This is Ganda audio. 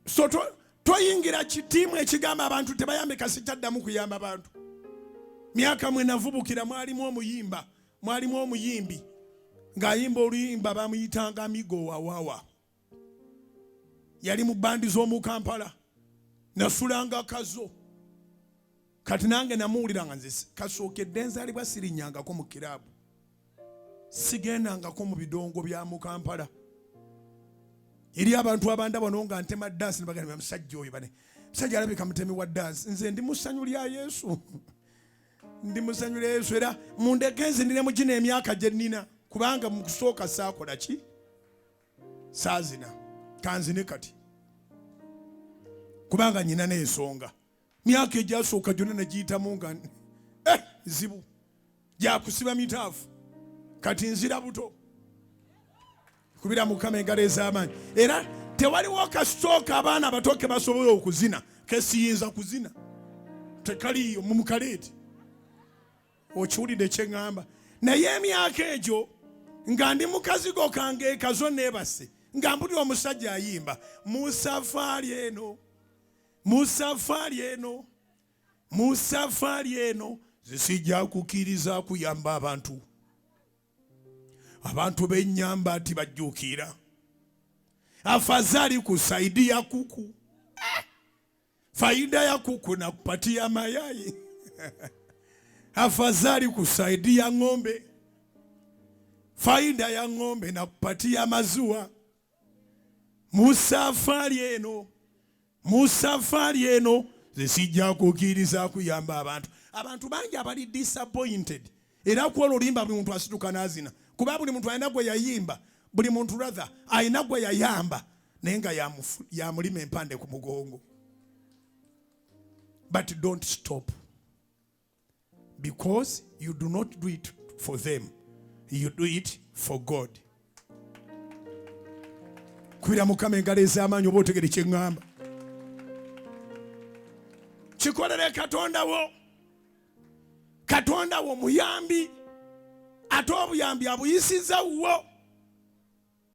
So toyingira kitiimu ekigamba abantu tebayambe kasitaddamu kuyamba bantu. Myaka mwe navubukira mwalimu omuyimba, mwalimu omuyimbi ng'ayimba oluyimba bamuyitanga Amigo Wawawa. Yali mu bandi z'omu Kampala, nasulanga Kazo. Kati nange namuwulira nga nze kasookedde nzaalibwa sirinnyangako mu kiraabu, sigendangako mu bidongo bya mu Kampala. Eri abantu abanda bano nga ntema dansi ne bagamba, musajja oyo bane musajja alabika mutemi wa dansi. Nze ndi mu ssanyu lya Yesu, ndi mu ssanyu lya Yesu, era mundeke nzinire mu gino emyaka gye nnina, kubanga mu kusooka saakola ki, saazina, kanzine kati kubanga nyina n'ensonga. Myaka egyasooka gyonna negiyitamu nga zibu gyakusiba mitaafu, kati nzira buto. Kubira Mukama engalo ez'amaanyi. Era tewaliwo kasitooka abaana abato ke basobola okuzina kesiyinza kuzina, tekaliiyo mu mukaleeti. Okiwulidde kyeŋŋamba? Naye emyaka egyo nga ndi mu kazigo kange ekazo neebase, nga mpulira omusajja ayimba mu safaari eno, mu safaari eno, mu safaari eno, zisijja kukkiriza kuyamba abantu. Abantu benyamba nti bajjuukira afazali kusaidia kuku, faida ya kuku na kupatia mayai, afadhali kusaidia ng'ombe, faida ya ng'ombe na kupatia maziwa. Mu safari eno, mu safari eno, zisijja kukkiriza kuyamba abantu. Abantu bangi abali disappointed, era ku olwo oluyimba buli muntu asituka n'azina, kuba buli muntu alina gwe yayimba, buli muntu rather alina gwe yayamba, naye nga yamulima empande ku mugongo. But don't stop, because you do not do it for them, you do it for God. Kubira Mukama engalo ez'amaanyi oba otegere kyeŋŋamba. Kikolere Katonda wo. Katonda wo muyambi, ate obuyambi abuyisiza wo.